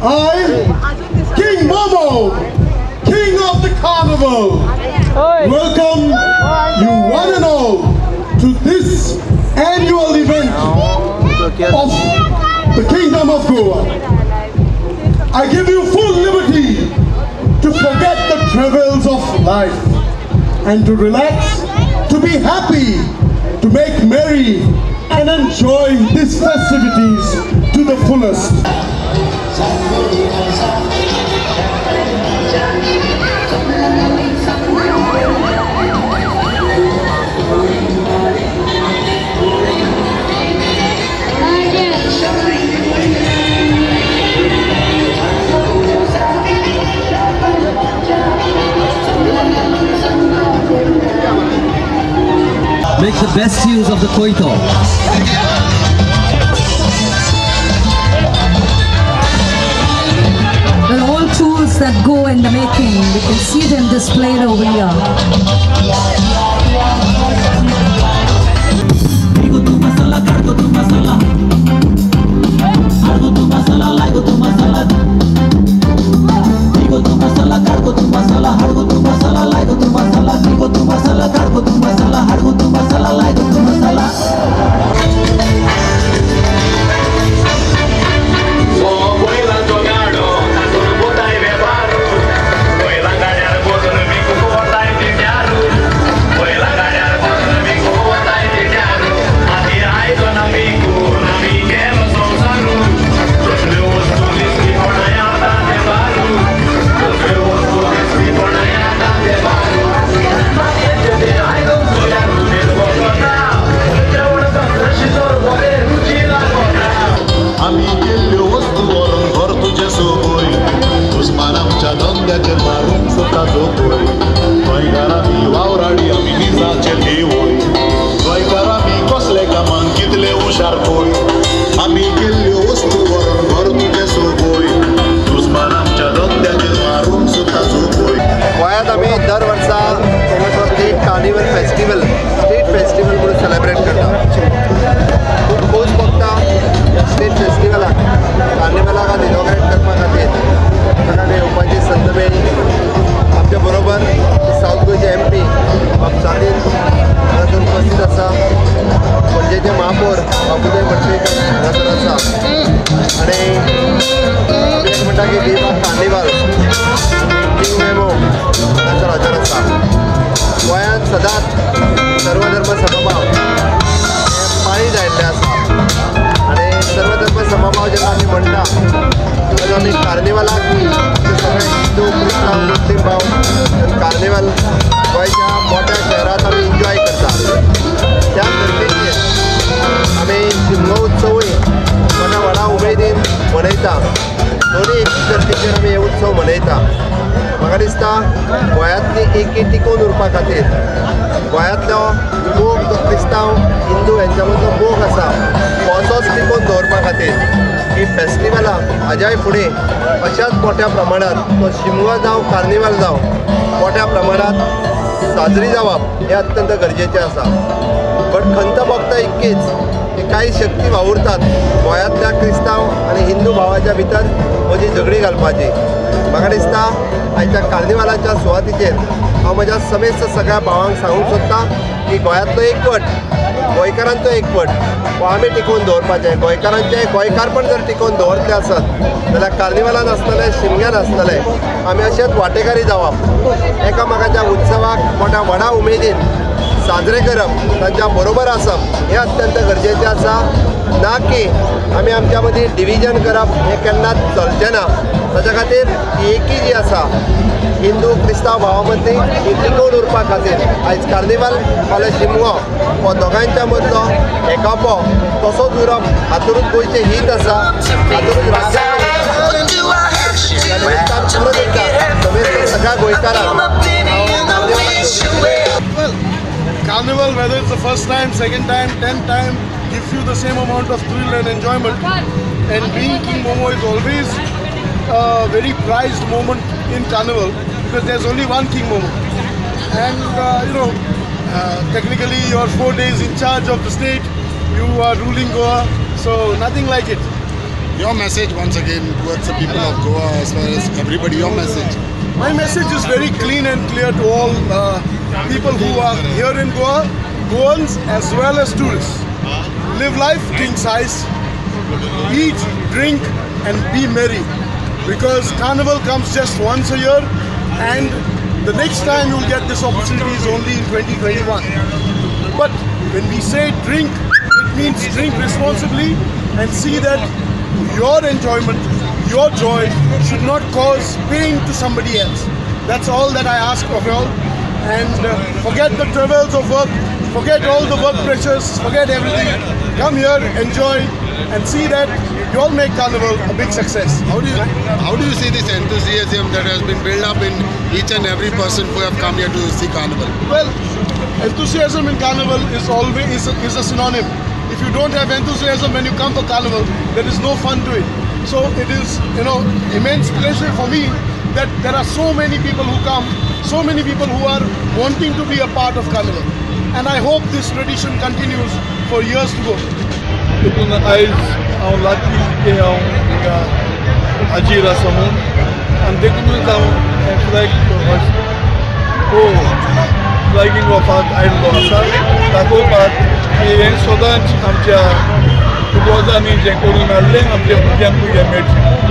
I, King Momo, King of the Carnival, welcome you one and all to this annual event of the Kingdom of Goa. I give you full liberty to forget the travails of life and to relax, to be happy, to make merry and enjoy these festivities to the fullest. Make the best use of the koito. Well, all tools that go in the making, we can see them displayed over here. गोंयांत आमी दर वर्सा state carnival festival, state festival म्हणून celebrate करता. खूब खोस भोगता state फेस्टिवलाक, कार्निवलाक आज इनॉग्रेट करपा खातीर ताका येवपाची संद मेळ्ळी. आमच्या बरोबर सावथ गोंयचे एम पी बाब सादीन हांगासर उपस्थित आसा, पणजेचे महापौर बाबुदय मडकयकर हांगासर आसा आनी आमी एक म्हणटा की देवा कार्निवाल किंग मेमो हांगासर हाजीर आसा. गोंयांत सदांच सर्वधर्म समभाव हें पाळी जायिल्लें आसा आनी सर्वधर्म समभाव जेन्ना आमी म्हणटा तेन्ना आमी कार्निवालाक आमचे सगळे हिंदू, क्रिस्तांव, मुस्लीम भाव कार्निवाल गोंयच्या मोठ्या शहरांत आमी एन्जॉय करता. त्या धर्तीचेर आमी शिमगो उत्सवूय मोठ्या व्हडा उमेदीन मनयता. दोनूय एकीच धर्तीचेर आमी हे उत्सव मनयता. म्हाका दिसता गोंयांतली एकी टिकोवन उरपा खातीर गोंयांतलो मोग, जो क्रिस्तांव हिंदू हेंच्या मदलो मोग आसा हो असोच टिकोवन दवरपा खातीर ही फेस्टिवलां हाज्याय फुडें अशाच मोठ्या प्रमाणांत, तो शिमगो जावं कार्निवाल जावं, मोठ्या प्रमाणांत साजरी जावप हें अत्यंत गरजेचें आसा. बट खंत भोगता इतकीच की कांय शक्ती वावुरतात गोंयांतल्या क्रिस्तांव आनी हिंदू भावाच्या भितर मदीं झगडीं घालपाची. म्हाका दिसता आयच्या कार्निवालाच्या सुवातीचेर हांव म्हज्या समेस्त सगळ्या भावांक सांगूंक सोदता की गोंयांतलो एकवट, गोंयकारांचो एकवट हो आमी टिकोवन दवरपाचें. गोंयकारांचें गोंयकारपण जर टिकोवन दवरतले आसत जाल्यार कार्निवालान आसतले, शिमग्यान आसतले, आमी अशेंच वांटेकारी जावप, एकामेकाच्या उत्सवाक मोठ्या व्हडा उमेदीन साजरे करप, तांच्या बरोबर आसप हें अत्यंत गरजेचें आसा. ना की आमी आमच्या मदीं डिविजन करप हें केन्नाच चलचें ना. ताच्या खातीर ही एकी जी आसा हिंदू क्रिस्तांव भावां मदीं ही टिकोवन उरपा खातीर आयज कार्निवाल फाल्यां शिमगो हो दोगांयच्या मदलो एकापो तसोच उरप हातूंतच गोंयचें हीत आसा, हातूंतच राज्याचें. ह्या निमित्तान परत एकदां समेस्त सगळ्या गोंयकारांक. Well, Carnival, whether it's the first time, second time, 10th time, gives you the same amount of thrill and enjoyment. And being King Momo is always a very prized moment in Carnival because there's only one King Momo. And technically you're 4 days in charge of the state, you are ruling Goa, so nothing like it. Your message once again towards the people of Goa as well as everybody, your message. My message is very clean and clear to all people who are here in Goa, Goans as well as tourists. Live life king size, eat, drink, and be merry. Because Carnival comes just once a year, and the next time you'll get this opportunity is only in 2021. But when we say drink, it means drink responsibly and see that your enjoyment, your joy should not cause pain to somebody else. That's all that I ask of you all. And forget the travails of work, forget all the work pressures, forget everything. Come here, enjoy, and see that you all make Carnival a big success. How do you see this enthusiasm that has been built up in each and every person who have come here to see Carnival? Well, enthusiasm in Carnival is always is a synonym. If you don't have enthusiasm when you come for Carnival, there is no fun to it. So it is immense pleasure for me that there are so many people who come, so many people who are wanting to be a part of Carnival. And I hope this tradition continues for years to go. तितून आयज हांव Laki की हांव हिंगा हाजीर आसा म्हूण आनी देखुनूच हांव हें फ्लॅग को फ्लॅगींग ऑफाक आयिल्लो आसा दाखोवपाक की हें सदांच आमच्या पुर्वजांनी जें करून हाडलें आमच्या भुरग्यांकूय हें मेळचें.